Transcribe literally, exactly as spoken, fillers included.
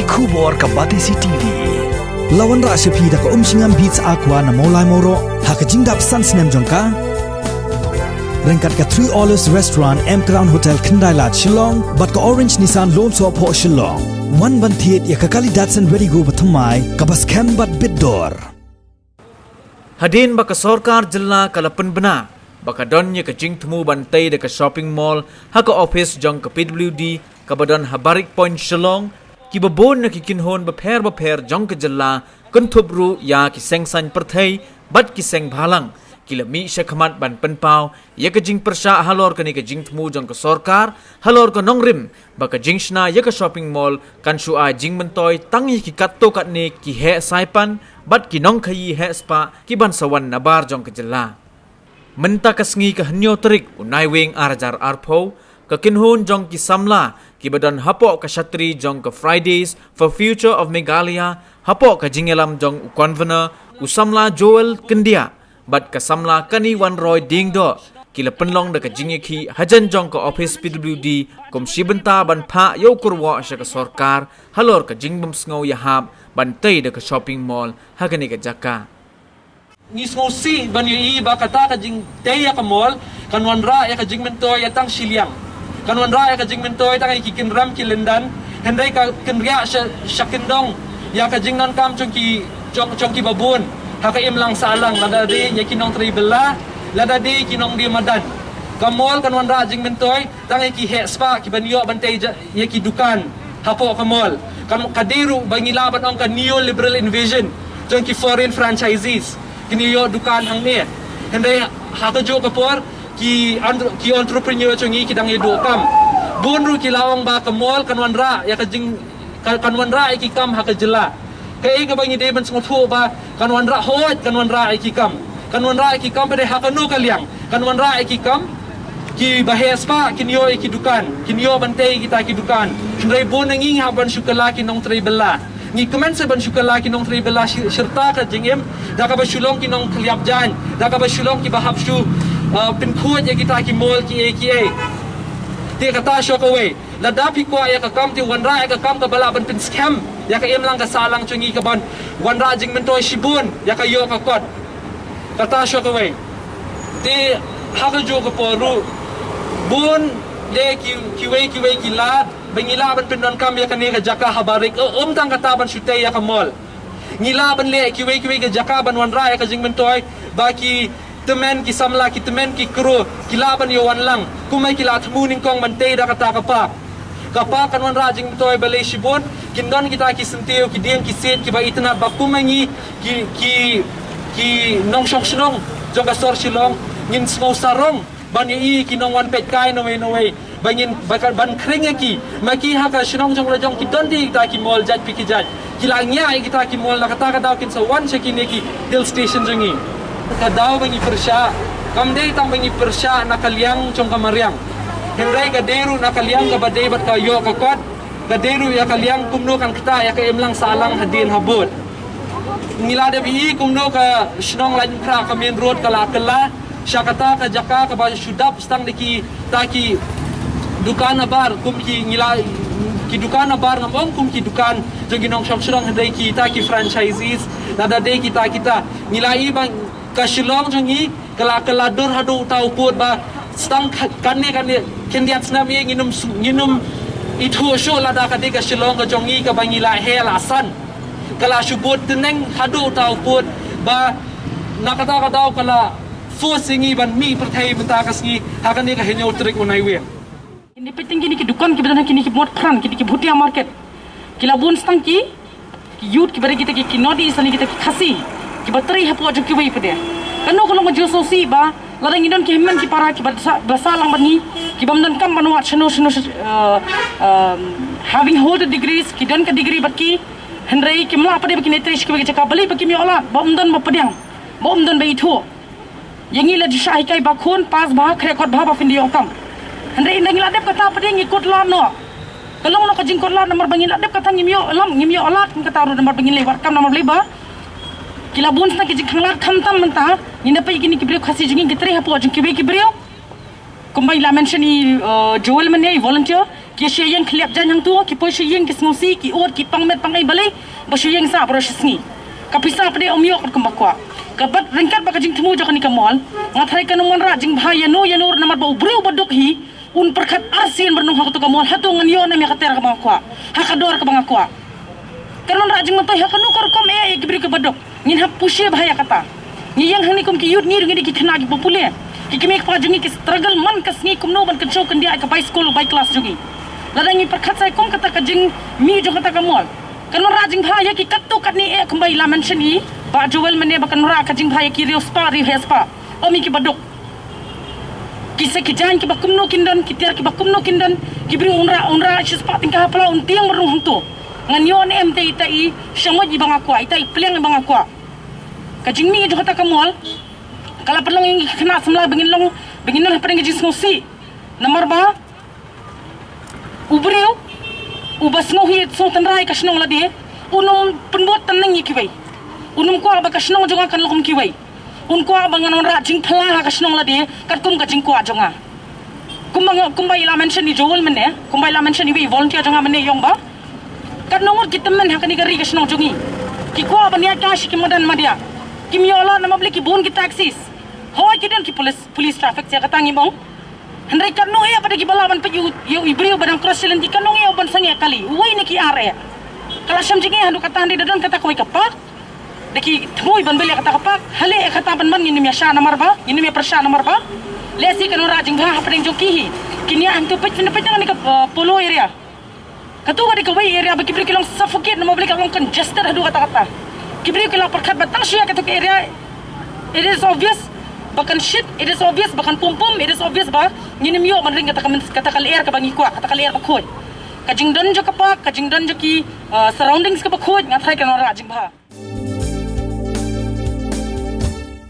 Khubor ka Batesi T V. La wanrah sha phi da ka Umshngam Beats Aqua na Mawlai Mawroh ha ka jingdap san snem jong ka. Ryngkat ka Three Olives Restaurant, M Crown Hotel, Khyndai Lad, Shillong, bad ka Orange Nissan Lone Soh Phoh, Shillong. Wan ban thied ïa ka kali Datsun Redi-GO bathymmai kaba skhem bad bit dor. Hadien ba ka sorkar jylla ka la pynbna ba ka don ïa ka jingthmu ban tei da ka shopping mall ha ka office jong ka P W D kaba don ha Barrack Point, Shillong, kiba bun na ki kynhun bapher bapher jong ka jylla, kynthup ruh ïa ki seng saiñ pyrthei bad ki seng bhalang, ki la mih shakhmat ban pynpaw ïa ka jingpyrshah halor kane ka jingthmu jong ka sorkar halor ka nongrim ba ka jingshna ïa ka shopping mall kan shu ai jingmyntoi tang ïa ki katto katne ki heh saipan bad ki nongkhaïi heh spah ki ban sa wan nabar jong ka jylla. Mynta ka sngi ka hynñiew tarik u Naiwieng ar hajar arphew, ka kynhun jong ki samla kiba don hapoh ka shatri jong ka Fridays for Future of Meghalaya, hapoh ka jingïalam jong u Convener, u samla Joel Kyndiah, bad ka samla Kani Wanroi Diengdoh, ki la pynlong da ka jingïakhih hajan jong ka office P W D kum shi bynta ban phah ïa u kyrwoh sha ka sorkar halor ka jingbymsngew ïahap ban tei da ka shopping mall ha kane ka jaka. Ngi sngewsih ban ïohi ba kata ka jingtei ïa ka mall kan wanrah ïa ka jingmyntoi ïa tang shiliang. Kan wanrah ïa ka jingmyntoi tang ïa ki kynram ki lyndan, hynrei ka kynriah sha, sha kyndong ïa ka jingdonkam jong ki, jong, jong kiba bun ha ka imlang sahlang, lada dei ïa ki nongtrei bylla, lada dei ki nongdie madan. Ka mall kan wanrah jingmyntoi tang ïa ki heh spah kiban ïoh ban tei ja-, ïa ki dukan hapoh ka mall. Kan, ka dei ruh ba ngi lah ban ong ka neoliberal invasion jong ki foreign franchisees. Kin ïoh dukan hangne. Hynrei ha kajuh ka por ki entre-, ki entrepreneur jong ngi ki dang ïa duh kam. Bun ruh ki la ong ba ka mall kan wanrah ïa ka jing, kan, kan wanrah ïa ki kam ha ka jylla. Kaei kaba ngi dei ban sngewthuh ba kan wanrah, hooid kan wanrah ïa ki kam. Kan wanrah ïa ki kam pat de ha kano ka liang. Kan wanrah ïa ki kam, kiba heh spah kin ïoh ïa ki dukan, kin ïoh ban tei kita ki dukan. Hynrei bun na ngi ngi hap ban shu kylla ki nongtrei bylla. Ngi kmen sa ban shu kylla ki nongtrei bylla shi-, shirta ka jingim, da kaba shu long ki nongkhyllap jaiñ, da kaba shu long kiba hap shu, uh, pynkhuid ïa kita ki mall kiei kiei. Te kata shuh kawei. Lada phi kwah ïa ka kam, te wanrah ïa ka kam kaba lah ban pynskhem ïa ka imlang ka sahlang jong ngi, kaban wanrah jingmyntoi shibun ïa ka ïoh ka kot. Kata shuh kawei. Te ha kajuh ka por ruh, bun de ki, kiwei kiwei ki lad ba ngi lah ban pyndonkam ïa kane ka jaka ha Barrack, ym tang kata ban shu tei ïa ka mall. Ngi lah ban leh kiwei kiwei ki jaka ban wanrah ïa ka jingmyntoi ba ki tymmen ki samla, ki tymmen ki crew ki lah ban ïa wan lang. Kumba ki la thmu nyngkong ban tei da kata ka park. Ka park kan wanrah jingmyntoi balei shibun, kin don kita ki syntiew, ki dieng ki siej kiba itynnad ba kum ma ngi ki, ki, ki nongshong shnong jong ka sor Shillong ngin sngew sarong ban ïohi ki nongwan peitkai nawei nawei. Ba ngin, ba ka, ban khring ïa ki. Ma ki ha ka shnong jong la jong ki don de kita ki mall jait pi ki jait. Ki la ngiah ïa kita ki mall, na kata ka daw kin sa wan sha kine ki hill station jong ngi. Ka daw ba ngi pyrshah, kam dei tang ba ngi pyrshah na ka liang jong ka mariang. Hynrei ka dei ruh na ka liang kaba dei bad ka ïoh ka kot. Ka dei ruh ïa ka liang kumno kan ktah ïa ka imlang sahlang hadien habud. Ngi la dep ïohi kumno ka shnong Laitumkhrah ka main road ka la kylla sha kata ka jaka kaba shu dap tang da kita ki dukan nabar, kum ki, ngi la, ki dukan nabar ngam ong kum ki dukan jong ki nongshong shnong, hynrei kita ki franchisees, lada dei kita, kita. Ngi la ïohi ba ka Shillong jong ngi ka la, ka la dur haduh uta u pud ba tang ka, kane, kane khyndiat snem ïa nginym su-, nginym ithuh shuh lada ka dei ka Shillong ka jong ngi kaba ngi la heh la san. Ka la shu bud tneng haduh uta u pud ba na kata ka daw ka la force ïa ngi ban mih pyrthei mynta ka sngi ha kane ka hynñiew tarik u Naiwieng. Kine peit tang kine ki dukan kiba don ha kine ki Motphran, kine ki Bhutia market. Ki la bun tang ki, ki youth kiba dei kita ki, ki North East lane kita ki Khasi kiba trei hapoh jong kiwei pat de. Kano ka long ka jingsngewsih ba lada ngi don ki hynmen ki para kiba sa, ba sah lang bad ngi, kibym don kam ban wad shano shano, uh, um, having hold the degrees, ki don ka degree bad ki, hynrei kim lah pat de ba kin ïatrei sha kiwei ki jaka, balei ba kim ïoh lad, ba ym don ba pdiang, ba ym don ba ithuh. Ïa ngi la ju shah hikai ba khun pass bha, khreh kot bha ba phin da ïoh kam. Hynrei ynda ngi la dep kata pat de ngi kut lad noh. Ka long noh ka jingkut lad namar ba ngi la dep kata ngim ïoh lam, ngim ïoh lad kum kata ruh namar ba ngin leh wad kam namar balei ba ki la bun tang ki jingkhang lad khamtam mynta. Ngin da peit kine ki briew Khasi jong ngi ki trei hapoh jong kiwei ki briew. Kumba i la mention i, uh, Joel mynne i volunteer. Ki shu ïeng khlieh jaiñ hangto, ki poi shu ïeng ki sngewsih, ki ud, ki pang met pang ei balei, ba shu ïeng sah baroh shi sngi. Ka pisa pat de ym ïoh katkum ba kwah. Ka bad ryngkat bad ka jingthmu jong kane ka mall, nga tharai kan ym wanrah jingbha ïano ïano namar ba u briew ba duk hi un pyrkhat arsien ban rung ha kato ka mall, hato ngan ïoh ne em ïa ka tiar kaba nga kwah, ha ka dor kaba nga kwah. Kan wanrah jingmyntoi ha kano ka rukom eh ïa ki briew kiba duk. Ngin hap pushe bha ïa kata. Ngi ïeng hangne kum ki youth, ngi ruh ngi dei ki khynnah kiba pule. Ki kmie kpa jong ngi ki struggle man ka sngi kumno ban kynshew kyndiah ïa ka bai skul bai klas jong ngi. Lada ngi pyrkhat sa kum kata ka jingmih jong kata ka mall, kan wanrah jingbha ïa ki katto katne eh kumba i la mention i Bah Joel mynne ba kan wanrah ka jingbha ïa ki riewspah riewheh spah, ym ïa kiba duk. Ki seh ki jaiñ kiba kumno kin don, ki tiar kiba kumno kin don, ki briew un rah, un rah shispah tyngka ha pla un tieng ban rung hangto. Ngan ïoh ne em te ita i shangoit iba nga kwah, ita i pliang iba nga kwah. Ka jingmih jong kata ka mall ka la pynlong ïa ngi ki khynnah samla ba ngin long, ba ngin don hapdeng ka jingsngewsih. Namar ba u briew uba sngewhih sngewtynrai ka shnong lade, un ym pynbud tynning ïa kiwei. Un ym kwah ba ka shnong jong nga kan long kum kiwei. Un kwah ba ngan wanrah jingphylla ha ka shnong lade katkum ka jingkwah jong nga. Kumba nga, kumba i la mention i Joel mynne, kumba i la mention iwei i volunteer jong nga mynne i ong ba katno ngut ki tymmen ha kane ka ri ka shnong jong ngi ki kwah ban ïaid kai sha ki madan madiah. Kim ïoh lad namar balei? Ki bun ki taxis. Hooid ki don ki police, police traffic, ïa kata ngim ong. Hynrei katno eh pat de kiba lah ban peit ïa u, ïa u briew ba dang cross sha lynti, katno eh ban sangeh kali, uwei ne ki ar eh. Ka la shem jingeh haduh katta, hynrei da don kata kawei ka park. Da ki thmu ban beh ïa kata ka park, ha leh ïa kata ban ban ngin ym ïa shah namar ba, ngin ym ïa pyrshah namar ba lehse kan wanrah jingbha hapdeng jong ki hi. Kin ïa hangto peit, peit tang kane ka, uh, Polo area. Kato ka dei kawei area ba ki briew ki long suffocate namar balei, ka long congested haduh katta katta. Ki briew ki la pyrkhat ba tang shu ïa kato ka area, it is obvious ba kan shit, it is obvious ba kan pum pum, it is obvious ba ngin ym ïoh ban ring kata ka myn-, kata ka lyer kaba ngi kwah, kata ka lyer ba khuid. Ka jingdon jong ka park, ka jingdon jong ki, uh, surroundings kaba khuid, nga tharai kan wanrah jingbha.